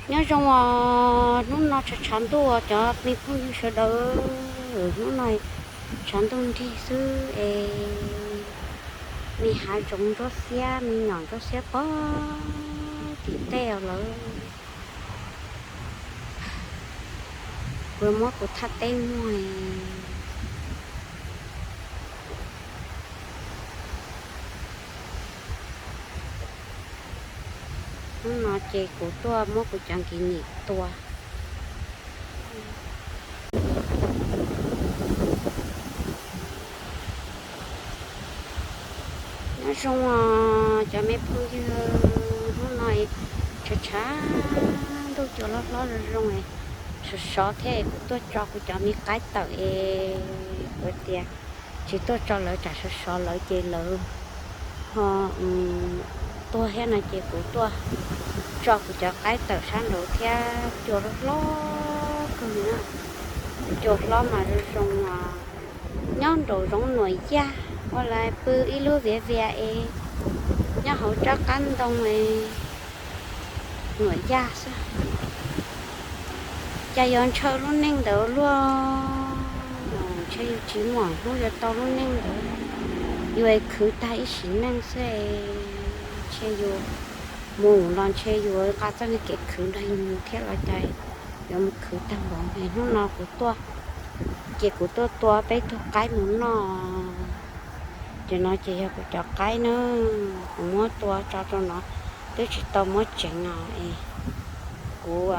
Nyob zoo os, hnub no tshav tshav ntuj os cov me phooj ywg sawv daws, hnub no tshav ntuj nrig xwb es me hav zoov ntsuab xiab, me nyom ntsuab xiab pog tim tej os lawm. Kuv muab kuv thaj teb muag. Hnub no ces kuv tuaj muab kuv cov nkis nim tua. Nyob zoo os cov me phooj ywg, hnub no tshav tshav ntuj cua hlob hlob zoo zoo, sov sov thiab kuv tuaj tso kuv cov me qaib tawm es kuv tias tsis tuaj tso lawv tsam sov sov lawv ces lawv ho tuag thiab no ces kuv tuaj tso kuv cov qaib tawm sab nraud thiab cua hlob hlob kawg na. Cua hlob mas zoo zoo os. Nyob nraum zoov Nuam Yaj ua li pw ib lub viav vias es nyob hauv tsab qab ntoo es Nuam Yaj xwb. Cas yuav ntshaw lub neej ntawd luaj, ntshe yus tsis muaj hnub yuav tau lub neej ntawd. Yus es khwv tag ib sim neej xwb es ntshe yus mus los ntshe yus nqa txoj kev khwv nrog yus mus thiab los cas yuav mus khwv tag npaum. Hnub no kuv tuaj ces kuv tuaj tua peb tug qaib mus noj. Ces no ces yog kuv cov qaib na, kuv muab tua tso rau no, twb tsis tau muab tseev os es kuv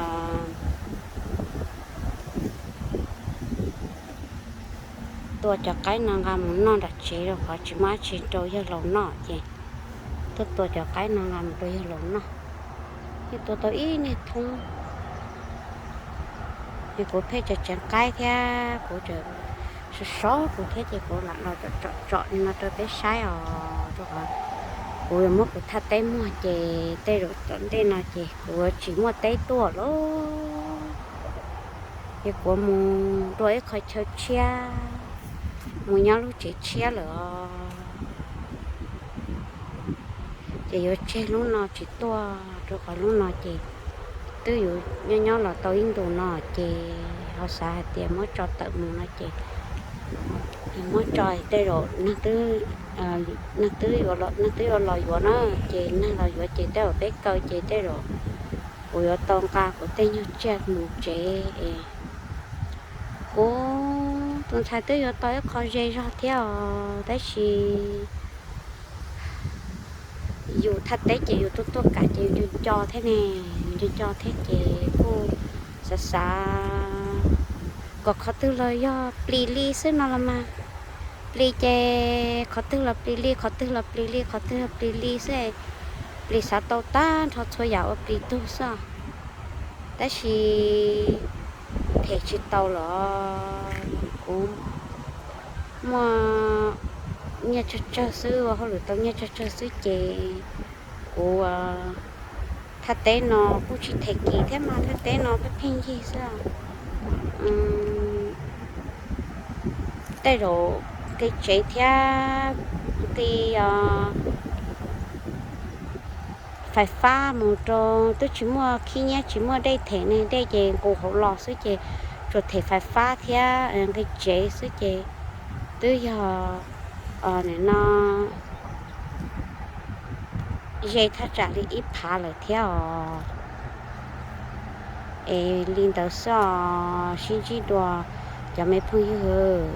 tua cov qaib no nqa mus noj nram tsev rau qhov tsis muaj dab tsi rau yawg laus noj ces tuaj tua cov qaib no nqa mus rau yawg laus noj. Yeej tua tau ib niag thoob. Es kuv pheej tseem tseev qaib thiab kuv tseem sov sov kuv thiab ces kuv lam los tsom tsom li no rau peb saib os, rau qhov kuv yuav muab kuv thaj teb muag ces tej zaum tom ntej no ces kuv tsis muaj teb tuaj lawm. Ces kuv mus dua ib qho chaw tshiab, mus nyob lub tsev tshiab lawm os. Ces yuav tseg lub no tsis tuaj, rau qhov lub no ces twb yuav nyob nyob los tau ib ntus no ces ho xav hais tias muab tso tawm mus no ces muab tso tej zaum neeg twb, neeg twb yuav los yuav na, ces neeg los yuav ces tej zaum peb kaw ces tej zaum kuv yuav tau nqa kuv tej nyuag tsiaj mus tsev es kuv tus ntxhais twb yuav tau ib qho ze zog thiab os, tab sis yus thaj teb ces yus tuaj tuaj kam ces yus nco nco thiab ne, yus nco nco thiab ces kuj xav xav kom qhov twg los yog plis li xwb no los mas. Plis ces qhov twg los plis li, qhov twg los plis li, qhov twg los plis li xwb. Plis xav tau tag nrho txhua yam ua plis tug xwb. Tab sis them tsis tau los kuv muaj nyiaj tsawg tsawg xwb, ua hauj lwm tau nyiaj tsawg tsawg xwb ces kuv thaj teb no kuj tsis them kim thiab mas, thaj teb no pheej pheej yig xwb. Tej zaum nqi tsev thiab nqi fais fab mus rau, twb tsis muaj khib nyiab tsis muaj dej them ne, dej ces nqus hauv los xwb ces tsuas them fais fab thiab nqi tsev xwb ces twb yog nim no ze thaj tsam li ib phav lawm thiab os. Es li ntawd xwb os, sib ntsib dua cov me phooj ywg.